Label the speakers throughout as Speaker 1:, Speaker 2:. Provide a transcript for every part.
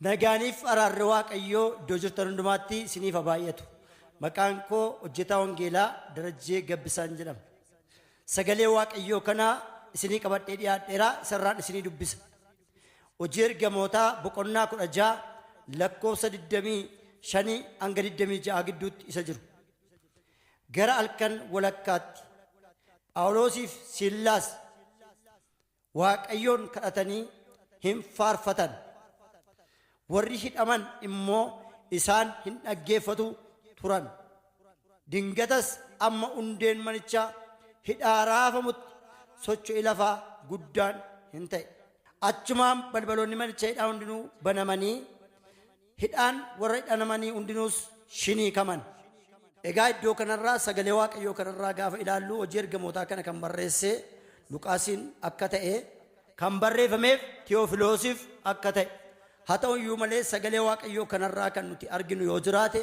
Speaker 1: Nagaaniif araarri Waaqayyoo iddoo jirtan hundumaatti isiniif haa baay'atu. Maqaan koo hojjetaa wangeelaa Darajjee Gabbisaan jedhama. Sagalee Waaqayyoo kana isinii qabadhee dhiyaadheera, isarraan isinii dubbisa. Hojii Ergamootaa boqonnaa 16 lakkoofsa 25 hanga 26 gidduutti isa jiru. Gara halkan walakkaatti Phaawulosiif Siillaas Waaqayyoon kadhatanii hin faarfatan. Warri hidhaman immoo isaan hin dhaggeeffatu turan. Dingatas amma hundeen manicha hidhaa raafamutti socho'i lafaa guddaan hin ta'e. Achumaan balbaloonni manicha hidhaa hundinuu banamanii, hidhaan warra hidhanamanii hundinuus shiniikaman. Egaa iddoo kanarraa sagalee Waaqayyoo kanarraa gaafa ilaallu, Hojii Ergamootaa kana kan barreesse Luqaasiin akka ta'e, kan barreeffameef Tewofiloosiif akka ta'e, haa ta'u iyyuu malee sagalee Waaqayyoo kanarraa kan nuti arginu yoo jiraate,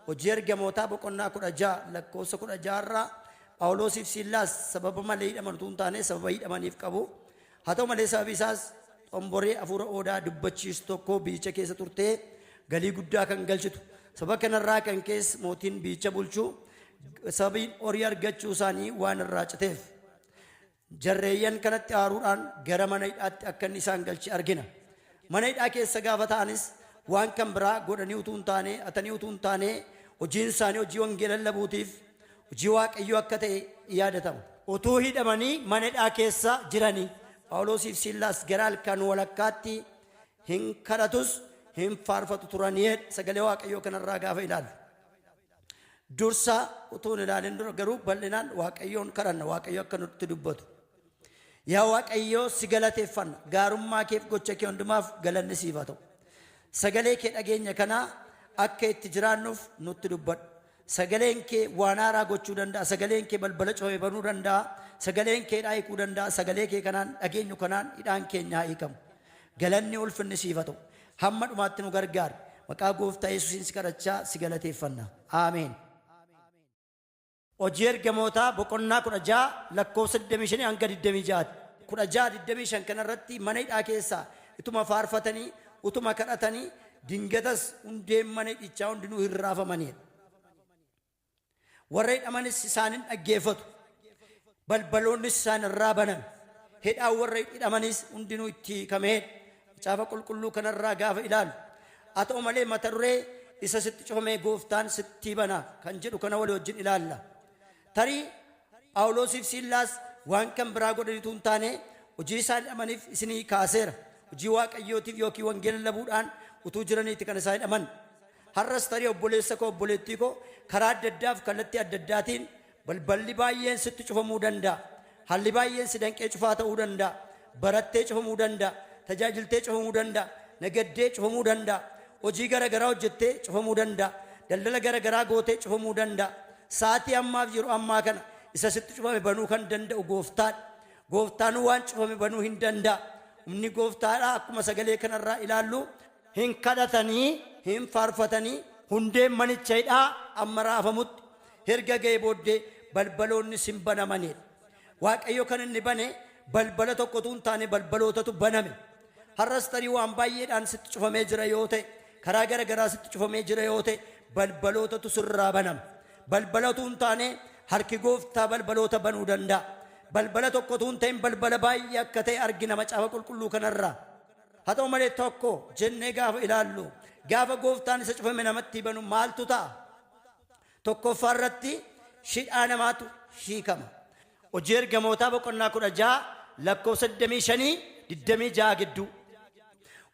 Speaker 1: Hojii Ergamootaa boqonnaa 16 lakkoofsa 16 irraa Phaawulosiif Siillaas sababa malee hidhaman utuu hin taane sababa hidhamaniif qabu. Haa ta'u malee sababi isaas xomboree hafuura oodaa dubbachiistu tokko biyyicha keessa turtee galii guddaa kan galchitu. Sababa kanarraa kan kees mootiin biyyicha bulchu sababiin horii argachuu isaanii waan irraa citeef, jarreeyyan kanatti aaruudhaan gara mana hidhaatti akka inni isaan galche argina. Mana hidhaa keessa gaafa ta'anis waan kan biraa godhanii utuu hin taane, hatanii utuu hin taane, hojiin isaanii hojii wangeela lallabuutiif hojii Waaqayyoo akka ta'e yaadatama. Utuu hidhamanii mana hidhaa keessa jiranii Phaawulosiif Siillaas gara halkan walakkaatti hin kadhatus hin faarfatu turanii sagalee Waaqayyoo kanarraa gaafa ilaallu. Dursa utuu hin ilaalin dura garuu bal'inaan Waaqayyoon kadhanna, Waaqayyo akka nutti dubbatu. Yaa Waaqayyoo, si galateeffanna, gaarummaa keef gocha kee hundumaaf galanni siif haa ta'u. Sagalee kee dhageenya kanaa akka itti jiraannuuf nutti dubbadhu. Sagaleen kee waan haaraa gochuu danda'a. Sagaleen kee balbala cufame banuu danda'a. Sagaleen kee hidhaa hiikuu danda'a. Sagalee kee kanaan dhageenyu kanaan hidhaan keenya haa hiikamu. Galanni ulfinni siif haa ta'u. Hamma dhumaatti nu gargaari. Maqaa Gooftaa Yesuusiin si kadhachaa si galateeffanna. Aameen. Hojii Ergamootaa boqonnaa 16 lakkoofsa 25 hanga 26. 16 25 kanarratti mana hidhaa keessaa utuma faarfatanii, utuma kadhatanii, dingatas hundeen mana hidhichaa hundinuu hin raafamaniidha. Warra hidhamanis isaan hin dhaggeeffatu. Balbaloonnis isaan irraa baname. Hidhaan warra hidhamanis hundinuu itti hiikameedha. Macaafa Qulqulluu kanarraa gaafa ilaalu. Haa ta'u malee mata duree "Isa sitti cufame Gooftaan sitti bana" kan jedhu kana walii wajjin ilaalla. Tarii Phaawulosiif Siillaas waan kan biraa godhaniitu hin taane hojii isaan hidhamaniif isinii kaaseera. Hojii Waaqayyootiif yookiin wangeela lallabuudhaan utuu jiraniiti kan isaan hidhaman. Har'as tarii obboleessa koo, obboleettii koo, karaa adda addaaf kallattii adda addaatiin balballi baay'een sitti cufamuu danda'a. Haalli baay'een si danqee cufaa ta'uu danda'a. Barattee cufamuu danda'a. Tajaajiltee cufamuu danda'a. Nagaddee cufamuu danda'a. Hojii gara garaa hojjettee cufamuu danda'a. Daldala gara garaa gootee cufamuu danda'a. Sa'aatii ammaaf yeroo ammaa kana isa sitti cufame banuu kan danda'u Gooftaadha. Gooftaan waan cufame banuu hin danda'a. Humni Gooftaadha akkuma sagalee kanarraa ilaallu hin kadhatanii, hin faarfatanii, hundeen manicha hidhaa amma raafamutti erga ga'ee booddee balbaloonnis hin banamanidha. Waaqayyo kan inni bane balbala tokko utuu hin taane balbalootatu baname. Har'as tarii waan baay'eedhaan sitti cufamee jira yoo ta'e, karaa gara garaa sitti cufamee jira yoo ta'e, balbalootatu sirraa banama. Balbala utuu hin taane harki Gooftaa balbaloota banuu danda'a. Balbala tokko utuu hin ta'in balbala baay'ee akka ta'e argina Macaafa Qulqulluu kanarraa. Haa ta'u malee tokko jennee gaafa ilaallu, gaafa Gooftaan isa cufame namatti banu maaltu ta'a? Tokkoffaa irratti hidhaa namaatu hiikama. Hojii Ergamootaa boqonnaa 16 lakkoofsa 25 26 gidduu.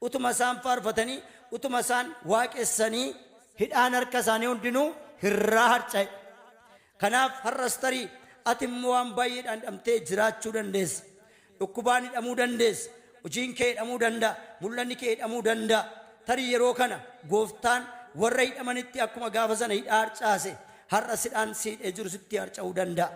Speaker 1: Utuma isaan faarfatanii, utuma isaan waaqessanii, hidhaan harka isaanii hundinuu irraa harca'e. Kanaaf har'as tarii ati immoo waan baay'eedhaan hidhamtee jiraachuu dandeessa. Dhukkubaan hidhamuu dandeessa. Hojiin kee hidhamuu danda'a. Mul'anni kee hidhamuu danda'a. Tarii yeroo kana Gooftaan warra hidhamanitti akkuma gaafa sana hidhaa harcaase, har'as hidhaan si hidhee jiru sitti harca'uu danda'a.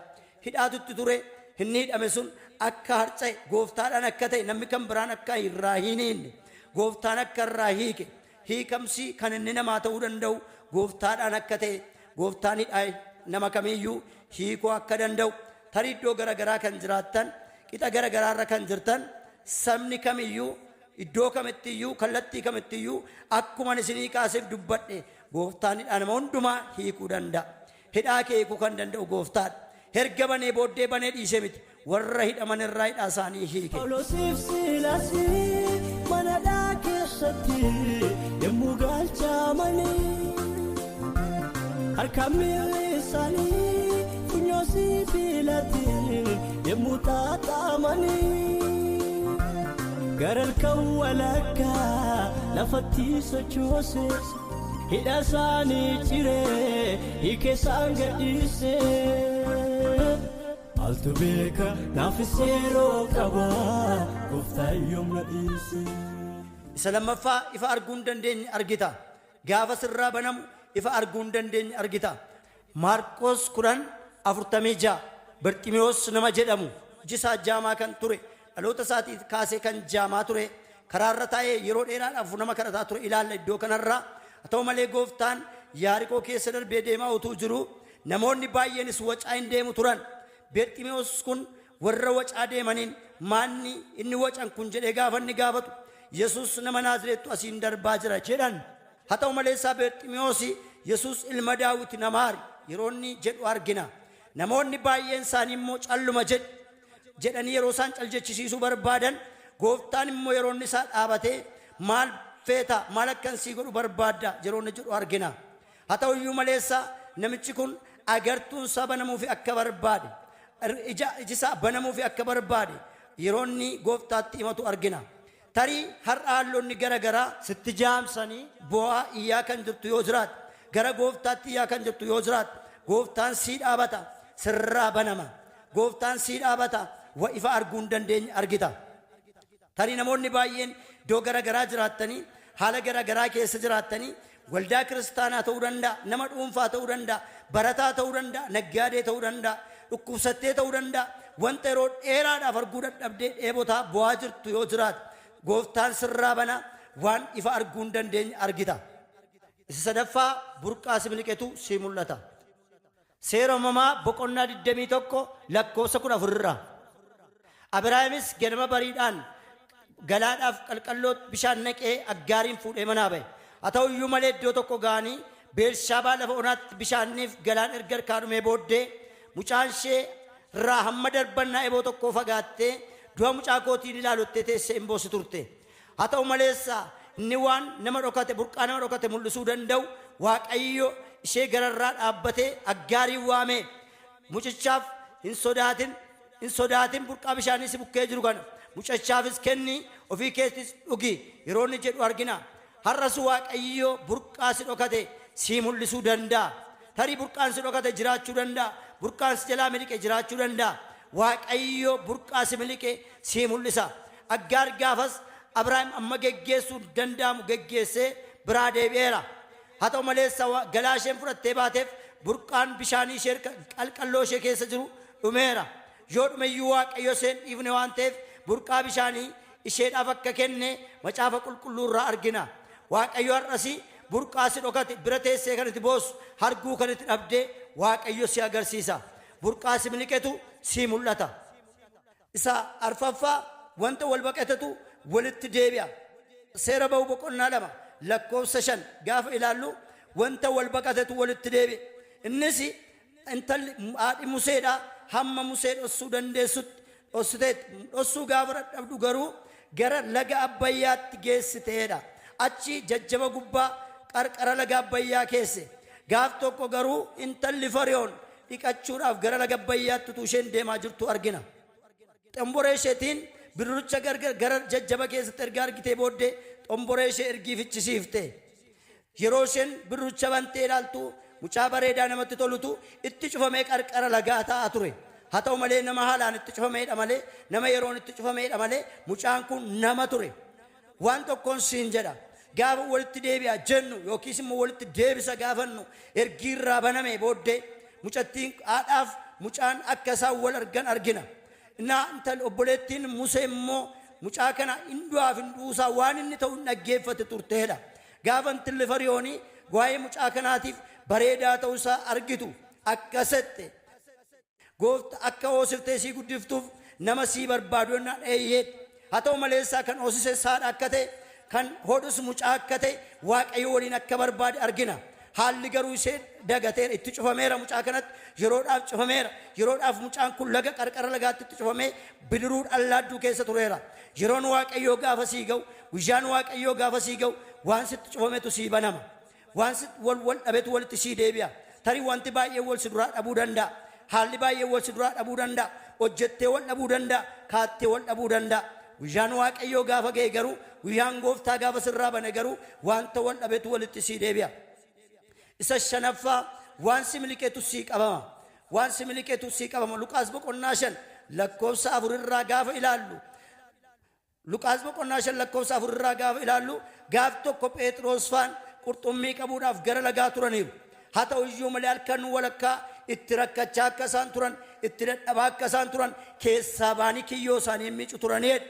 Speaker 1: Hidhaatu itti ture, inni hidhame sun akka harca'e, Gooftaadhaan akka ta'e, namni kan biraan akka irraa hin hiinne, Gooftaan akka irraa hiike, hiikamsi kan inni namaa ta'uu danda'u Gooftaadhaan akka ta'e, Gooftaan hidhaa nama kamiiyyuu hiikuu akka danda'u, tarii iddoo gara garaa kan jiraattan, qixa gara garaarra kan jirtan, sabni kamiyyuu Iddoo kamitti iyyuu, kallattii kamitti iyyuu, akkuman isinii kaaseef dubbadhe, Gooftaan hidhaa nama hundumaa hiikuu danda'a. Hidhaa kee hiikuu kan danda'u Gooftaadha. Erga banee booddee banee dhiisee miti. Warra hidhaman irraa hidhaa isaanii hiike.
Speaker 2: Phaawulosiif Siilaasii mana hidhaa keessatti yommuu galchamanii, harka miilli isaanii funyoo sibiilaatiin yommuu xaxamanii, gara halkan walakkaa lafatti sochoose, hidha isaanii ciree hiike isaan gadhiise. Maaltu beeka, naafis yeroo qaba, Gooftaan yoom na dhiise.
Speaker 1: Isa lammaffaa, ifa arguu hin dandeenye argita. Gaafa sirraa banamu ifa arguu hin dandeenye argita. Maarqos 10:46, Barximiyoos nama jedhamu, iji isaa jaamaa kan ture, dhaloota isaatii kaasee kan jaamaa ture, karaarra taa'ee yeroo dheeraadhaaf nama kadhataa ture ilaalla iddoo kanarraa. Haa ta'u malee, Gooftaan Yaarikoo keessa darbee deemaa utuu jiru, namoonni baay'eenis wacaa hin deemu turan. Barximiyoos kun warra wacaa deemaniin, "Maanni inni wacan kun?" jedhee gaafa inni gaafatu, "Yesus nama Naazreettu asiin darbaa jira," jedhan. Haa ta'u malee, isaa Barximiyoos, "Yesus ilma Daawit, na maari," yeroo inni jedhu argina. Namoonni baay'een isaanii immoo calluma jedhu jedhanii yeroo isaan caljechisiisuu barbaadan, Gooftaan immoo yeroo inni isaa dhaabatee, "Maal feeta? Maal akkan sii godhu barbaadda?" yeroo inni jedhu argina. Haa ta'u iyyuu maleessa, namichi kun agartuun isaa banamuufi akka barbaade, iji isaa banamuufi akka barbaade yeroo inni Gooftaatti himatu argina. Tarii har'a haalonni gara garaa sitti jaamsanii bo'aa iyyaa kan jirtu yoo jiraate, gara Gooftaatti iyyaa kan jirtu yoo jiraate, Gooftaan sii dhaabata, sirraa banama. Gooftaan sii dhaabata, wa ifa arguu hin dandeenye argita. Tarii namoonni baay'een iddoo gara garaa jiraattanii, haala gara garaa keessa jiraattanii, waldaa kiristaanaa ta'uu danda'a, nama dhuunfaa ta'uu danda'a, barataa ta'uu danda'a, naggaadee ta'uu danda'a, dhukkubsattee ta'uu danda'a, wanta yeroo dheeraadhaaf arguu dadhabdee dheebotaa bo'aa jirtu yoo jiraate, Gooftaan sirraa bana, waan ifa arguu hin dandeenye argita. Isa sadaffaa, burqaa si miliqetu sii mul'ata. Seera Uumamaa boqonnaa 21 lakkoofsa 14 irraa. Abrahaamis ganama bariidhaan galaadhaaf qalqalloo bishaan naqee Aggaariin fuudhee manaa ba'e. Haa ta'u iyyuu malee, iddoo tokko ga'anii Beershaabaa lafa onaatti bishaanniif galaan erga harkaa dhumee booddee, mucaan ishee irraa hamma darbannaa eboo tokkoo fagaattee, "Du'a mucaa kootiin ilaaluttee," teessee hin boossi turte. Haa ta'u maleessa, inni waan nama dhokate, burqaa nama dhokate mul'isuu danda'u Waaqayyo ishee gararraa dhaabbatee Aggaariin waamee, "Mucichaaf hin sodaatin, hin sodaatin, burqaa bishaanii si bukkee jiru kana mucachaafis kenni, ofii keetis dhugi," yeroo inni jedhu argina. Har'as Waaqayyo burqaa si dhokate sii mul'isuu danda'a. Tarii burqaan si dhokate jiraachuu danda'a. Burqaan si jalaa miliqe jiraachuu danda'a. Waaqayyo burqaa si miliqe sii mul'isa. Aggaar gaafas Abrahaam amma geggeessuu danda'amu geggeessee biraa deebi'eera. Haa ta'u malee, galaa isheen fudhattee baateef burqaan bishaanii ishee qalqalloo ishee keessa jiru dhumeera. Yoo dhumeyyuu, Waaqayyo isheen dhiifne waan ta'eef burqaa bishaanii isheedhaaf akka kenne Macaafa Qulqulluu irraa argina. Waaqayyo har'as burqaa si dhokate, bira teessee kan itti boossu, arguu kan itti dhabdee, Waaqayyo si agarsiisa. Burqaa si miliqetu si mul'ata. Isa arfaffaa, wanta wal baqatetu walitti deebi'a. Seera Ba'uu boqonnaa 2 lakkoofsa 5 gaafa ilaallu, wanta wal baqatetu walitti deebi'e. Innis intalli haadhi Museedha hamma Musee dhossuu dandeessutti dhossiteetti. Dhossuu gaafa dadhabdu garuu gara laga Abbayyaatti geessiteedha. Achi jajjaba gubbaa qarqara laga Abbayyaa keesse. Gaaf tokko garuu intalli Fariyoon dhiqachuudhaaf gara laga Abbayyaatti utuu isheen deemaa jirtu argina. Xomboree isheetiin bidirucha gara jajjaba keessatti erga argitee booddee, xomboree ishee ergii fichisiifte. Yeroo isheen bidirucha bantee ilaaltu, mucaa bareedaa namatti tolutu itti cufamee qarqara lagaa taa'aa ture. Haa ta'u malee, nama haalaan itti cufameedha malee, nama yeroon itti cufameedha malee, mucaan kun nama ture. Waan tokkoon siin jedha. Gaafa walitti deebi'a jennu yookiis immoo walitti deebisa gaafannu, ergii irraa baname booddee mucattiin haadhaaf mucaan akka isaan wal argan argina. Innaa intal obboleettiin Musee immoo mucaa kana hin du'aaf hin du'uusaa waan inni ta'u hin dhaggeeffate turteedha. Gaafa intalli Fariyoonii waa'ee mucaa kanaatiif bareedaa ta'uusaa argitu akkasette. "Goofta, akka hoosiftee sii guddiftuuf nama sii barbaadu," jennaan, "Eeyyee." Haa ta'u maleessaa kan hoosise haadha akka ta'e, kan hodhus mucaa akka ta'e, Waaqayyo waliin akka barbaade argina. Haalli garuu ishee dagateera, itti cufameera. Mucaa kanatti yeroodhaaf cufameera. Yeroodhaaf mucaan kun laga qarqara lagaatti itti cufamee bidiruu dhallaadduu keessa tureera. Yeroon Waaqayyoo gaafa sii ga'u, guyyaan Waaqayyoo gaafa sii ga'u, waan sitti cufametu sii banama. Waan si wal wal dhabetu walitti sii deebi'a. Tarii wanti baay'een wal si duraa dhabuu danda'a. Haalli baay'een wal si duraa dhabuu danda'a. Hojjettee wal dhabuu danda'a. Kaattee wal dhabuu danda'a. Guyyaan Waaqayyoo gaafa ga'e garuu, guyyaan Gooftaa gaafa sirraa bane garuu, wanta wal dhabetu walitti sii deebi'a. Isa shanaffaa, waan si miliqetu sii qabama. Waan si miliqetu sii qabama. Luqaas boqonnaa 5 lakkoofsa 4 irraa gaafa ilaallu, Luqaas boqonnaa 5 lakkoofsa 4 irraa gaafa ilaallu, gaaf tokko Pheexiroos faan qurxummii qabuudhaaf gara lagaa turaniiru. Haa ta'u iyyuu malee halkan walakkaa itti rakkachaa akka isaan turan, itti dadhabaa akka isaan turan, keessaa ba'anii kiyyoo isaanii miicu turanii jedha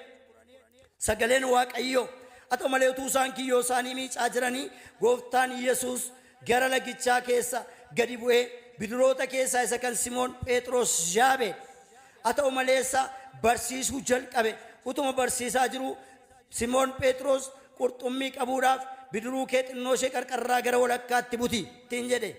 Speaker 1: sagaleen Waaqayyoo. Haa ta'u malee utuu isaan kiyyoo isaanii miicaa jiranii Gooftaan Yesuus gara lagichaa keessa gadi bu'ee bidiroota keessaa isa kan Simoon Pheexiroos yaabe. Haa ta'u maleessa barsiisuu jalqabe. Utuma barsiisaa jiruu Simoon Pheexiroos, "Qurxummii qabuudhaaf bidiruu kee xinnoo ishee qarqarraa gara walakkaatti buti" ittiin jedhe.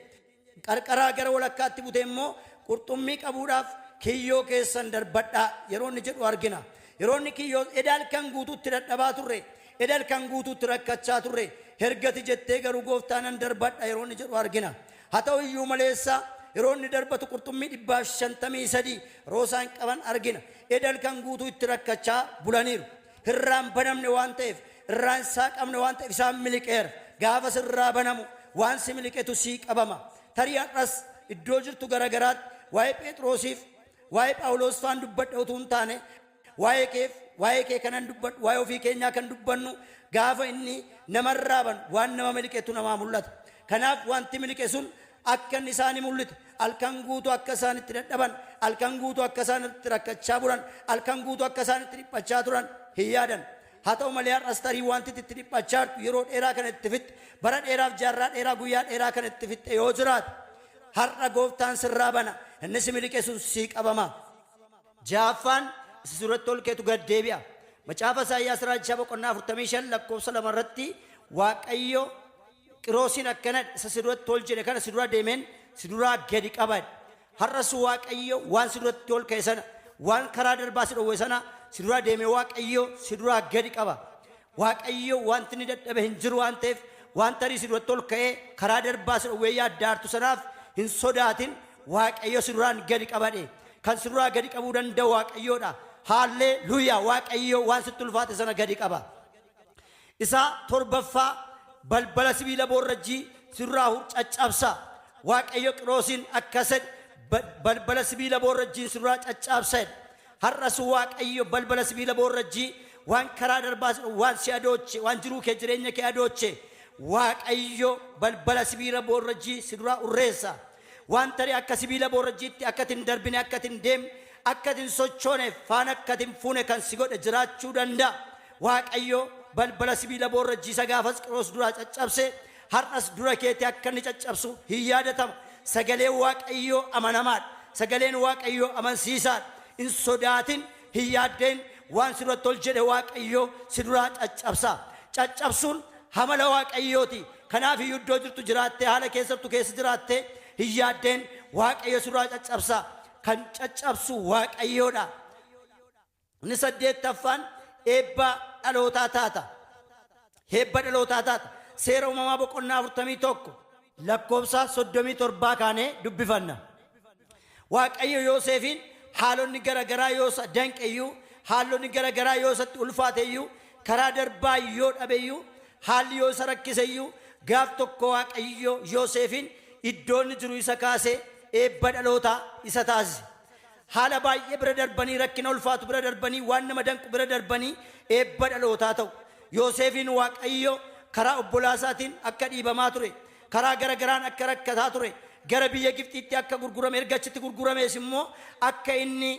Speaker 1: Qarqaraa gara walakkaatti bute immoo, "Qurxummii qabuudhaaf kiyyoo keessan darbadhaa" yeroo inni jedhu argina. Yeroo inni kiyyoo, "Eda halkan guutuutti dadhabaa turre, eda halkan guutuutti rakkachaa turre, hergati jettee garuu Gooftaa nan darbadha" yeroo inni jedhu argina. Haa ta'u iyyuu maleessa yeroo inni darbatu qurxummii 153 yeroo isaan qaban argina. Eda halkan guutuu itti rakkachaa bulaniiru. Irraan banamne waan ta'eef, irraan saaqamne waan ta'eef isaan miliqeera. Gaafa sirraa banamu waan si miliqetu sii qabama. Tarii har'as iddoo jirtu garagaraatti waa'ee Pheexroosiif waa'ee Phaawulos faan dubbadha utuu hin taane, waa'ee keef waa'ee kee kanan dubbadhu, waa'ee ofii keenyaa kan dubbannu, gaafa inni namarraa banu waan nama miliqetu namaa mul'ata. Kanaaf wanti miliqe sun akka inni isaanii mul'ite, halkan guutuu akka isaan itti dadhaban, halkan guutuu akka isaan itti rakkachaa bulan, halkan guutuu akka isaan itti dhiphachaa turan hin yaadan. Haa ta'u malee har'as tarii wanti itti dhiphachaa jirtu, yeroo dheeraa kana itti fixxe, bara dheeraaf jaarraa dheeraa, guyyaa dheeraa kana itti fixxe yoo jiraate, har'a Gooftaan sirraa bana. Inni si miliqe sun sii qabama. Ja'affaan, isa si duratti ol keetu gad deebi'a. Macaafa Isaayyaas raajichaa boqonnaa 45 lakkoofsa 2 irratti Waaqayyo Qiroosiin akkana, "Isa si duratti ol jedhe kana si dura deemeen si duraa gadi qaba." Har'as Waaqayyo waan si duratti ol ka'e sana, waan karaa darbaa si dhowwe sana si dura deeme Waaqayyo si duraa gadi qaba. Waaqayyo wanti inni dadhabe hin jiru waan ta'eef, waan tarii si duratti ol ka'ee karaa darbaa si dhowwee yaaddaartu sanaaf hin sodaatin. Waaqayyo si duraan gadi qabadhe. Kan si duraa gadi qabuu danda'u Waaqayyoodha. Haallee luuyaa! Waaqayyo waan sitti ulfaate sana gadi qaba. Isa torbaffaa, balbala sibiila boorrajjii sirraa caccabsa. Waaqayyo Qiroosiin akkas jedhe, "Balbala sibiila boorrajjiin sirraa caccabsa" jedhe. Har'as Waaqayyo balbala sibiila boorrajjii, waan karaa darbaa waan si adooche, waan jiruu kee jireenya kee adooche, Waaqayyo balbala sibiila boorrajjii si duraa urreessa. Waan tarii akka sibiila boorrajjiitti akka ati hin darbine, akka ati hin deemne, akka ati hin sochooneef, faana akka ati hin fuune kan si godhe jiraachuu danda'a. Waaqayyo balbala sibiila boorrajjii isa gaafas Qiroos duraa caccabse har'as dura keetii akka inni caccabsu hin yaadatama. Sagaleen Waaqayyoo amanamaadha. Sagaleen Waaqayyoo amansiisaadha. Hin sodaatin, hin yaaddeen, waan si duratti ol jedhe Waaqayyo si duraa caccabsa. Caccabsuun amala Waaqayyooti. Kanaaf iyyuu iddoo jirtu jiraattee, haala keessattu keessa jiraattee, hin yaaddeen, Waaqayyo si duraa caccabsa. Kan caccabsu Waaqayyoodha. Inni saddeettaffaan, eebba dhalootaa taata. Eebba dhalootaa taata. Seera Uumamaa boqonnaa 41 lakkoofsa 37 kaanee dubbifanna. Waaqayyo Yoosefiin haalonni garagaraa yoo isa danqe iyyuu, haalonni garagaraa yoo isatti ulfaate iyyuu, karaa darbaa yoo dhabe iyyuu, haalli yoo isa rakkise iyyuu, gaaf tokko Waaqayyo Yoosefiin iddoo inni jiru isa kaasee eebba dhalootaa isa taasise. Haala baay'ee bira darbanii, rakkina ulfaatu bira darbanii, waan nama danqu bira darbanii eebba dhalootaa ta'u. Yoosefiin Waaqayyo karaa obbolaa isaatiin akka dhiibamaa ture, karaa gara garaan akka rakkataa ture, gara biyya Gibxiitti akka gurgurame, erga achitti gurguramees immoo akka inni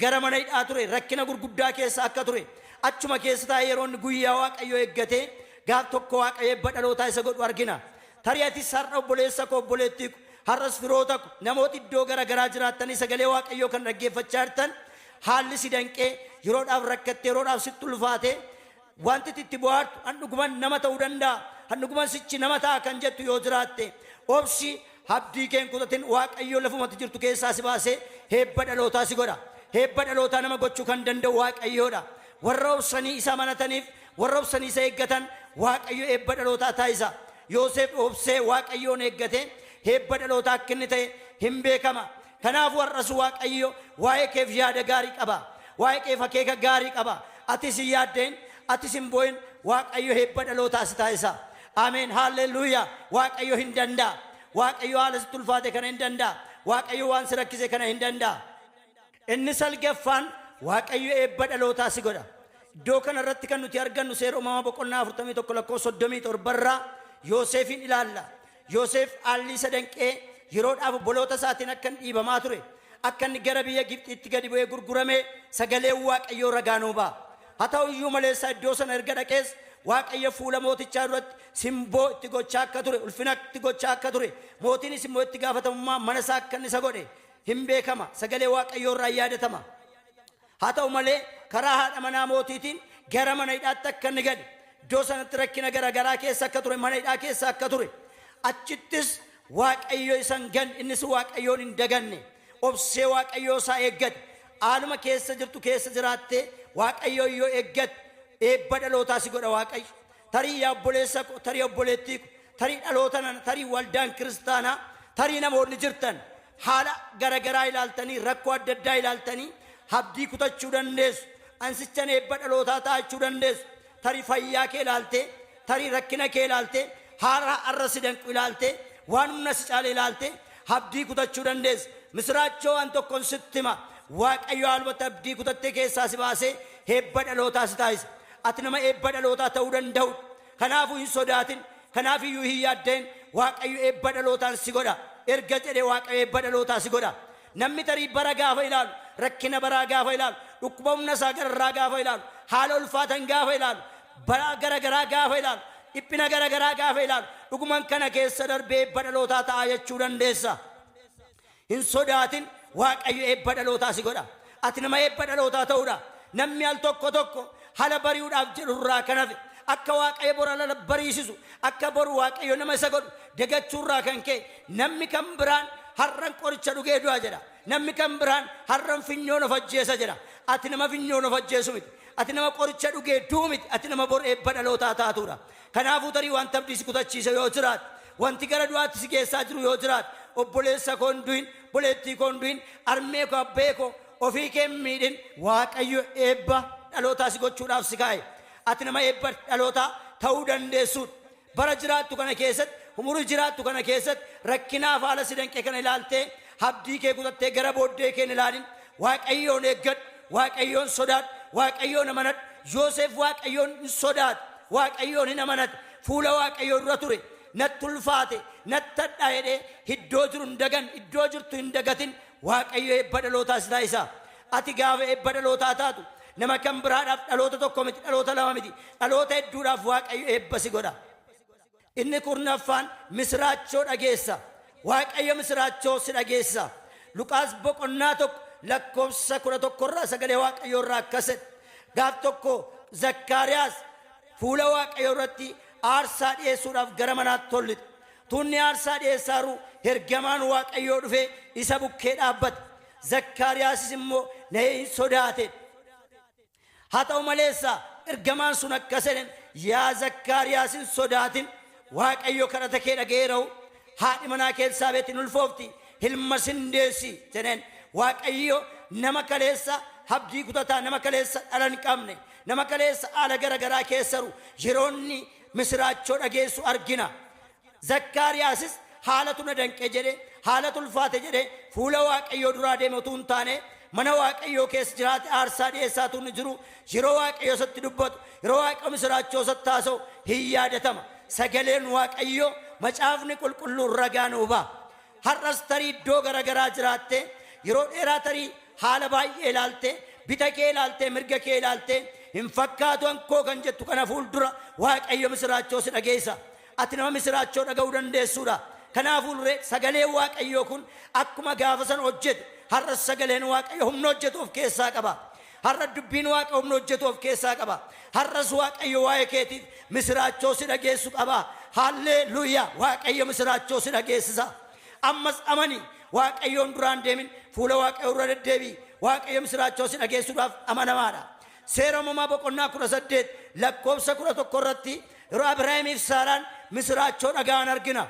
Speaker 1: gara mana hidhaa ture, rakkina gurguddaa keessa akka ture, achuma keessa taa'ee yeroo inni guyyaa Waaqayyoo eeggatee gaaf tokko Waaqayyo eebba dhalootaa isa godhu argina. Tarii atis har'a, obboleessa koo, obboleettii ko, har'as firoota ko, namoota iddoo gara garaa jiraattanii sagalee Waaqayyoo kan dhaggeeffachaa jirtan, haalli si danqee, yeroodhaaf rakkatte, yeroodhaaf sitti ulfaate, wanti itti bohaartu an dhuguman nama ta'uu danda'a, an dhuguman sichi nama ta'a kan jettu yoo jiraatte, obsi, abdii kee hin kutatin. Waaqayyo lafumatti jirtu keessaa si baasee eebba dhalootaa si godha. Eebba dhalootaa nama gochuu kan danda'u Waaqayyoodha. Warra obsanii isa amanataniif, warra obsanii isa eeggatan, Waaqayyo eebba dhalootaa taasisa. Yoosef obsee Waaqayyoon eeggate, eebba dhalootaa akka inni ta'e hin beekama. Kanaaf warras Waaqayyo waa'ee keef yaada gaarii qaba, waa'ee keef akeeka gaarii qaba. Atis hin yaaddeen, atis hin boo'in. Waaqayyo eebba dhalootaa si taasisa. Ameen, haalleluuyaa! Waaqayyo hin danda'a. Waaqayyo haala sitti ulfaate kana hin danda'a. Waaqayyo waan si rakkise kana hin danda'a. Inni salgaffaan, Waaqayyo eebba dhalootaa si godha. Iddoo kana irratti kan nuti argannu Seera Uumamaa boqonnaa 41 lakkoofsa 37 irraa Yoosefiin ilaalla. Yoosef haalli isa danqee yeroodhaaf obboloota isaatiin akka inni dhiibamaa ture, akka inni gara biyya Gibxiitti gadi bu'ee gurgurame sagaleen Waaqayyoo ragaa nuu ba'a. Haa ta'u iyyuu maleessa, iddoo sana erga dhaqees Waaqayyo fuula mootichaa duratti simboo itti gochaa akka ture, ulfina itti gochaa akka ture, mootiinis immoo itti gaafatamummaa mana isaa akka inni isa godhe hin beekama, sagalee Waaqayyoo irraa yaadatama. Haa ta'u malee, karaa haadha manaa mootiitiin gara mana hidhaatti akka inni gale, iddoo sanatti rakkina gara garaa keessa akka ture, mana hidhaa keessa akka ture, achittis Waaqayyo isa hin ganne, innis Waaqayyoon hin daganne, obsee Waaqayyoo isaa eeggate. Haaluma keessa jirtu keessa jiraattee Waaqayyoon yoo eeggatte, eebba dhalootaa si godha Waaqayyo. Tarii yaa obboleessa ko, tarii obboleettii ko, tarii dhaloota nana, tarii waldaan kiristaanaa, tarii namoonni jirtan haala garagaraa ilaaltanii, rakkoo adda addaa ilaaltanii abdii kutachuu dandeessu. Ansichan eebba dhalootaa ta'achuu dandeessu. Tarii fayyaa kee ilaaltee, tarii rakkina kee ilaaltee, haala har'a si danqu ilaaltee, waan humna si caale ilaaltee abdii kutachuu dandeessa. Misiraachoo waan tokkoon sitti hima: Waaqayyo haalumatti abdii kutattee keessaa si baasee eebba dhalootaa si taasisa. Ati nama eebba dhalootaa ta'uu danda'u. Kanaafuu hin sodaatin, kanaaf iyyuu hin yaadda'in. Waaqayyo eebba dhalootaan si godha erga jedhee, Waaqayyo eebba dhalootaa si godha. Namni tarii bara gaafa ilaalu, rakkina baraa gaafa ilaalu, dhukkuba humna isaa gararraa gaafa ilaalu, haala ulfaatan gaafa ilaalu, bara gara garaa gaafa ilaalu, dhiphina gara garaa gaafa ilaalu, dhuguman kana keessa darbee eebba dhalootaa ta'a jechuu dandeessa. Hin sodaatin, Waaqayyo eebba dhalootaa si godha. Ati nama eebba dhalootaa ta'uudha. Namni al tokko tokko hala bari'uudhaaf jedhu irraa kan hafe, akka Waaqayyo bor ala bariisisu, akka boru Waaqayyo nama isa godhu dagachuurraa kan ka'e, namni kan biraan har'an qoricha dhugee du'a jedha. Namni kan biraan har'an finyoon of ajjeesa jedha. Ati nama finyoon of ajjeesu miti. Ati nama qoricha dhugee du'u miti. Ati nama bor eebba dhalootaa taatuudha. Kanaafuu tarii wanta abdii si kutachiise yoo jiraate, wanti gara du'aatti si geessaa jiru yoo jiraate, obboleessa koo, hin du'in, obboleettii koo, hin du'in, armee koo, abbee koo, ofii kee hin miidhin. Waaqayyo eebba dhalootaa si gochuudhaaf si kaa'e. Ati nama eebba dhalootaa ta'uu dandeessuudha. Bara jiraattu kana keessatti, umurii jiraattu kana keessatti, rakkinaaf haala si danqe kana ilaaltee abdii kee kutattee gara booddee kee hin ilaalin. Waaqayyoon eeggadhu, Waaqayyoon sodaadhu, Waaqayyoon amanadhu. Yoosef Waaqayyoon hin sodaate, Waaqayyoon hin amanate, fuula Waaqayyoo dura ture. Natti ulfaate, natti hadhaa jedhee iddoo jiru hin dagan, iddoo jirtu hin dagatin. Waaqayyo eebba dhalootaa si taasisa. Ati gaafa eebba dhalootaa taatu, nama kan biraadhaaf dhaloota tokko miti, dhaloota lama miti, dhaloota hedduudhaaf Waaqayyo eebba si godha. Inni 10ffaan, misiraachoo dhageessa. Waaqayyo misiraachoo si dhageessisa. Luqaas boqonnaa 1 lakkoofsa 11 irraa sagalee Waaqayyoo irraa akkas jedha. Gaaf tokko Zakkaariyaas fuula Waaqayyoo irratti aarsaa dhi'eessuudhaaf gara manaatti ol lixe. Tuunni aarsaa dhi'eessaaru ergamaan Waaqayyoo dhufee isa bukkee dhaabbate. Zakkaariyaasis immoo na'ee hin sodaate. Haa ta'u maleessa, ergamaan sun akkas jedheen: "Yaa Zakkaariyaas, hin sodaatin, Waaqayyo kadhata kee dhaga'eera'u, haadhi manaa kee Elsaabeet hin ulfoofti, ilmas hin deessi" jedheen. Waaqayyo nama kaleessa abdii kutataa, nama kaleessa dhala hin qabne, nama kaleessa haala gara garaa keessaru yeroo inni misiraachoo dhageessu argina. Zakkaariyaasis haalatu na danqe jedhe, haalatu ulfaate jedhe fuula Waaqayyoo duraa deeme utuu hin taane, mana Waaqayyoo keessa jiraate aarsaa dhi'eessaa utuu inni jiru, yeroo Waaqayyo isatti dubbatu, yeroo Waaqayyo misiraachoo isatti haasa'u hin yaadatama. Sagaleen Waaqayyoo, Macaafni Qulqulluun ragaa nuu ba'a. Har'as tarii iddoo gara garaa jiraattee, yeroo dheeraa tarii haala baay'ee ilaaltee, bita kee ilaaltee, mirga kee ilaaltee, hin fakkaatu ankoo kan jettu kana fuuldura Waaqayyo misiraachoo si dhageessa. Ati nama misiraachoo dhaga'uu dandeessuudha. Kanaafuu ree sagaleen Waaqayyoo kun akkuma gaafa sana hojjete, har'as sagaleen Waaqayyo humna hojjetu of keessaa qaba. Har'a dubbiin Waaqa humna hojjetu of keessaa qaba. Har'as Waaqayyo waa'ee keetiif misiraachoo si dhageessu qaba. Haalleluuyaa! Waaqayyo misiraachoo si dhageessisa. Ammas amani, Waaqayyoon duraan deemin, fuula Waaqayyoo dura deddeebi'i. Waaqayyo misiraachoo si dhageessuudhaaf amanamaadha. Seera Uumamaa boqonnaa 18 lakkoofsa 11 irratti yeroo Abrahaamiif Saaraan misiraachoo dhaga'an argina.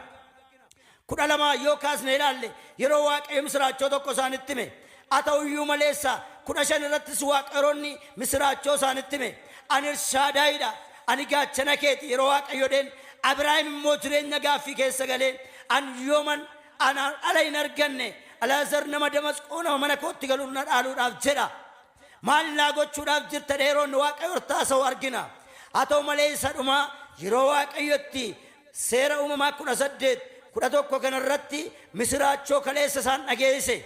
Speaker 1: 12 yoo kaasne ilaalle, yeroo Waaqayyo misiraachoo tokko isaanitti hime. Haa ta'u iyyuu maleessa 15 irrattis Waaqayyoonni misiraachoo isaanitti hime. Ani Elshaadaayidha, ani gaachana keeti yeroo Waaqayyo jedheen, Abrahaam immoo jireenya gaaffii keessa galee, an yooman anaan dhala hin arganne, Alaazar nama Damasqoo nama mana kootti galuun na dhaaluudhaaf jedha. Maal naa gochuudhaaf jirta jedhee yeroo inni Waaqayyotti haasa'u argina. Haa ta'u malee isa dhumaa yeroo Waaqayyotti Seera Uumamaa 18, 11 kana irratti misiraachoo kaleessa isaan dhageessise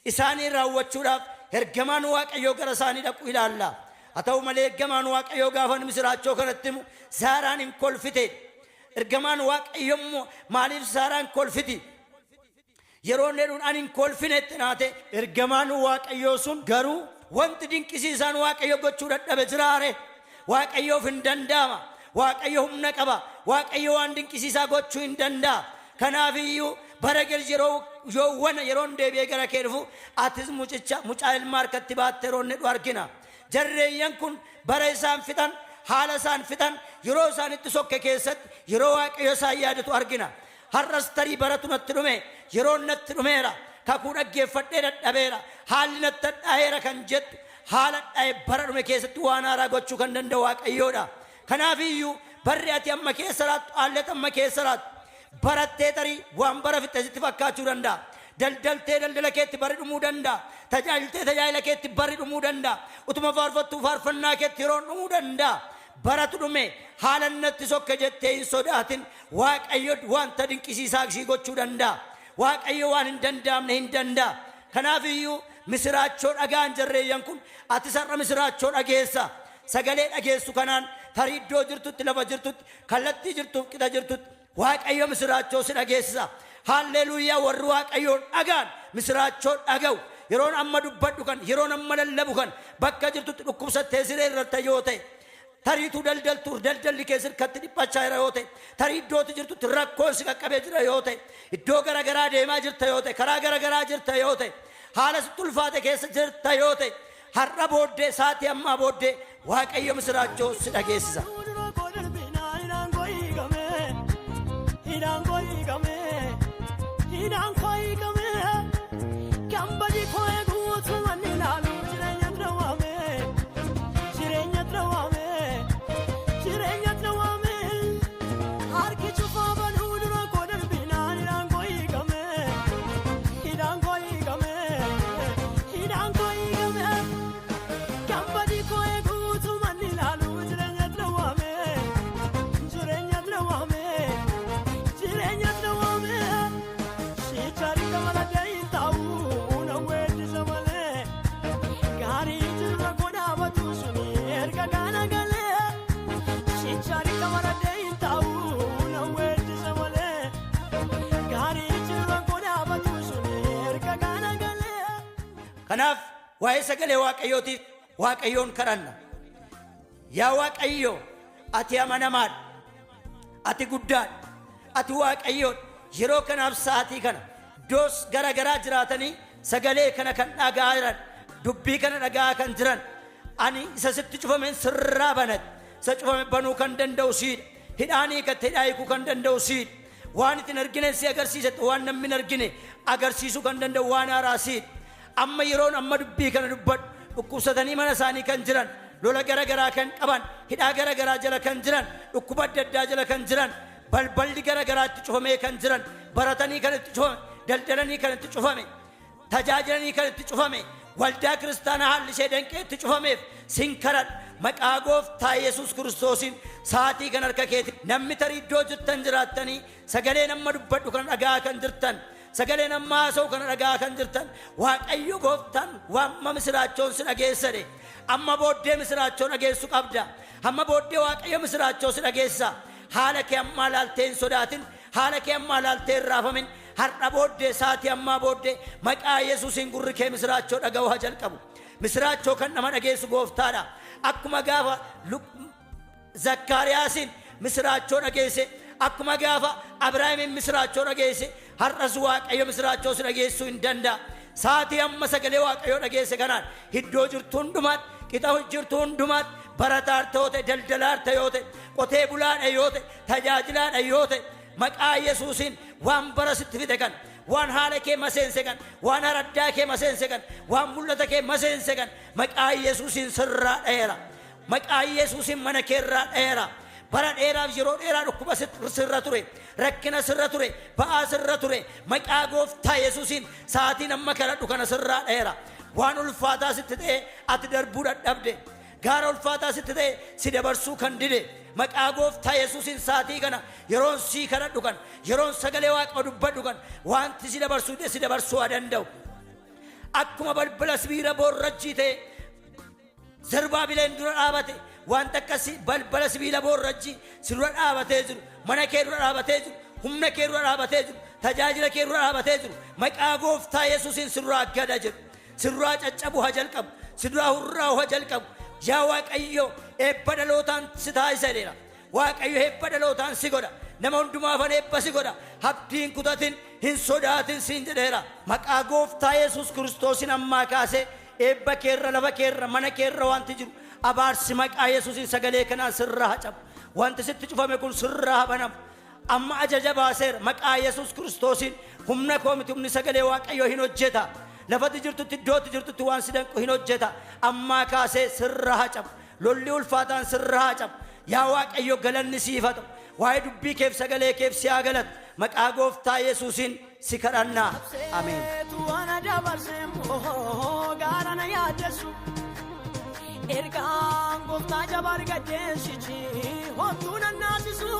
Speaker 1: isaanii raawwachuudhaaf ergamaan Waaqayyoo gara isaanii dhaqu ilaalla. Haa ta'u malee ergamaan Waaqayyoo gaafa inni misiraachoo kanatti himu Saaraan hin kolfite. Ergamaan Waaqayyoo immoo maaliif Saaraan kolfiti? Yeroo inni jedhuun ani hin kolfine itti naate. Ergamaan Waaqayyoo sun garuu wanti dinqisiisaan Waaqayyo gochuu dadhabe jiraa ree? Waaqayyoof hin danda'ama. Waaqayyo humna qaba. Waaqayyo waan dinqisiisaa gochuu hin danda'a. Kanaaf iyyuu bara gel yeroo yoowwana yeroon deebi'ee gara kee dhufu atis mucicha mucaa ilma harkatti baatte yeroo inni jedhu argina. Jarreeyyan kun bara isaan fixan, haala isaan fixan, yeroo isaan itti sokke keessatti yeroo Waaqayyo isaan yaadatu argina. Har'as tarii baratu natti dhume, yeroon natti dhumeera, kakuu dhaggeeffadhee dadhabeera, haalli natti hadhaa'eera kan jettu, haala hadhaa'e bara dhume keessatti waan haaraa gochuu kan danda'u Waaqayyoodha. Kanaaf iyyuu barri ati amma keessa raattu, haalli ati amma keessa raattu, barattee tarii waan bara fixxe sitti fakkaachuu danda'a. Daldaltee daldala keetti barri dhumuu danda'a. Tajaajiltee tajaajila keetti barri dhumuu danda'a. Utuma faarfattuu faarfannaa keetti yeroon dhumuu danda'a. Baratu dhume, haalan natti sokke jettee hin sodaatin. Waaqayyo wanta dinqisiisaa sii gochuu danda'a. Waaqayyo waan hin danda'amne hin danda'a. Kanaaf iyyuu misiraachoo dhaga'an jarreeyyan kun, atis har'a misiraachoo dhageessa. Sagalee dhageessu kanaan tarii iddoo jirtutti, lafa jirtutti, kallattii jirtuuf qixa jirtutti Waaqayyo misiraachoo si dhageessisa. Haalleluuyaa! Warri Waaqayyoon dhaga'an misiraachoo dhaga'u. Yeroon amma dubbadhu kan, yeroon amma lallabu kan, bakka jirtutti dhukkubsattee siree irratti yoo ta'e, tariituu daldaltuu daldalli kee sirkatti dhiphachaa jira yoo ta'e, tarii iddootti jirtutti rakkoon si qaqqabee jira yoo ta'e, iddoo garaagaraa deemaa jirta yoo ta'e, karaa garaagaraa jirta yoo ta'e, haala sitti ulfaate keessa jirta yoo ta'e, har'a booddee, sa'aatii ammaa booddee Waaqayyo misiraachoo si dhageessisa.
Speaker 2: Dura koo darbinaan hidhaan koo hiikame, hidhaan koo hiikame, hidhaan koo hiikame. Kan badii koo eeguutu manni ilaalu jireenya drawame, jireenya drawame, jireenya drawame. Harki cufaa banuu dura koo darbinaan hidhaan koo hiikame, hidhaan koo hiikame, hidhaan koo hiikame. Kan badii koo eeguutu manni ilaalu jireenya drawame, jireenya drawame, jireenya drawame. Shichari kamala deeyin taa'u na weeddisa malee. Gaarii jirra godhaabatu suni erga gaana galee. Shichari kamala deeyin taa'u na weeddisa malee. Gaarii jirra godhaabatu suni erga gaana galee.
Speaker 1: Kanaaf waa'ee sagalee Waaqayyootiif Waaqayyoon kadhanna. Yaa Waaqayyo, ati amanamaadha. Ati guddaadha. Ati Waaqayyoodha. Yeroo kanaaf sa'aatii kana iddoos gara garaa jiraatanii sagalee kana kan dhaga'aa jiran, dubbii kana dhaga'aa kan jiran, ani isa sitti cufameen sirraa banadha. Isa cufame banuu kan danda'u siidha. Hidhaan hiikatte hidhaa hiikuu kan danda'u siidha. Waan itti hin argine si agarsiise, waan namni hin argine agarsiisuu kan danda'u waan haaraa siidha. Amma yeroon amma dubbii kana dubbadhu, dhukkubsatanii mana isaanii kan jiran, lola gara garaa kan qaban, hidhaa gara garaa jala kan jiran, dhukkuba adda addaa jala kan jiran, balballi gara garaa itti cufamee kan jiran, baratanii kan itti cufame, daldalanii kan itti cufame, tajaajilanii kan itti cufame, waldaa kiristaanaa haalli ishee danqee itti cufameef sin kadhadha. Maqaa Gooftaa Yesuus Kiristoosiin sa'aatii kan harka keeti. Namni tarii iddoo jirtan jiraattanii sagalee nama dubbadhu kana dhaga'aa kan jirtan, sagalee nama haasa'u kana dhaga'aa kan jirtan, Waaqayyo Gooftaan waamma misiraachoon si dhageessade. Amma booddee misiraachoo dhageessu qabda. Amma booddee Waaqayyo misiraachoo si dhageessisa. Haala kee ammaa laaltee hin sodaatin. Haala kee ammaa laaltee hin raafamin. Har'a booddee, sa'aatii ammaa booddee, maqaa Yesuusiin gurri kee misiraachoo dhaga'uu haa jalqabu. Misiraachoo kan nama dhageessu gooftaadha. Akkuma gaafa Zakkaariyaasin misiraachoo dhageesse, akkuma gaafa Abrahaamin misiraachoo dhageesse, har'as Waaqayyo misiraachoo si dhageessuu hin danda'a. Saatii amma sagalee Waaqayyoo dhageesse kanaan iddoo jirtu hundumaatti, qixa jirtu hundumaatti, barataarta yoo ta'e, daldalaarta yoo ta'e, qotee bulaadha yoo ta'e, tajaajilaadha yoo ta'e, maqaa Yesuusiin waan bara sitti fide kan, waan haala kee maseense kan, waan araddaa kee maseense kan, waan mul'ata kee maseense kan, maqaa Yesuusiin sirraa dha'eera. Maqaa Yesuusiin mana keerraa dha'eera. Bara dheeraaf yeroo dheeraa dhukkuba sirra ture, rakkina sirra ture, ba'aa sirra ture, maqaa gooftaa Yesuusiin sa'aatiin amma kadhadhu kana sirraa dha'eera. Waan ulfaataa sitti ta'e ati darbuu dadhabde, gaara ulfaataa sitti ta'e si dabarsuu kan dide, maqaa gooftaa Yesuusiin sa'aatii kana yeroon sii kadhadhu kan, yeroon sagalee Waaqa dubbadhu kan, wanti si dabarsuu dide si dabarsuu haa danda'u. Akkuma balbala sibiila boorrajjii ta'e Zerubaabileen dura dhaabate, wanta akkasii balbala sibiila boorrajjii si dura dhaabatee jiru, mana kee dura dhaabatee jiru, humna kee dura dhaabatee jiru, tajaajila kee dura dhaabatee jiru, maqaa gooftaa Yesuusiin si duraa gada jedhu, si duraa caccabu haa jalqabu, si duraa hurraa'u haa jalqabu. Yaa Waaqayyo, eebba dhalootaan si taasisa jedheera. Waaqayyo eebba dhalootaan si godha. Nama hundumaafan eebba si godha. Abdiin kutatin, hin sodaatin siin jedheera. Maqaa gooftaa Yesuus Kiristoosiin ammaa kaasee eebba keerra, lafa keerra, mana keerra wanti jiru abaarsi maqaa Yesuusiin sagalee kanaan sirraa haa cabu. Wanti sitti cufame kun sirraa haa banamu. Amma ajaja baaseera maqaa Yesuus Kiristoosiin. Humna koo miti, humni sagalee Waaqayyoo hin hojjeta. Lafatti jirtutti, iddootti jirtutti waan si danqu hin hojjeta. Ammaa kaasee sirraa haa cabu. Lolli ulfaataan sirraa haa cabu. Yaa Waaqayyo, galanni siif haa ta'u. Waa'ee dubbii keef sagalee keef si haa galatu. Maqaa gooftaa Yesuusiin si kadhannaa. Ameen.
Speaker 3: Waan dabarsee gaara na yaaddessu, ergaan gooftaa jabaa argadheen sichi homtuu nan naasisu.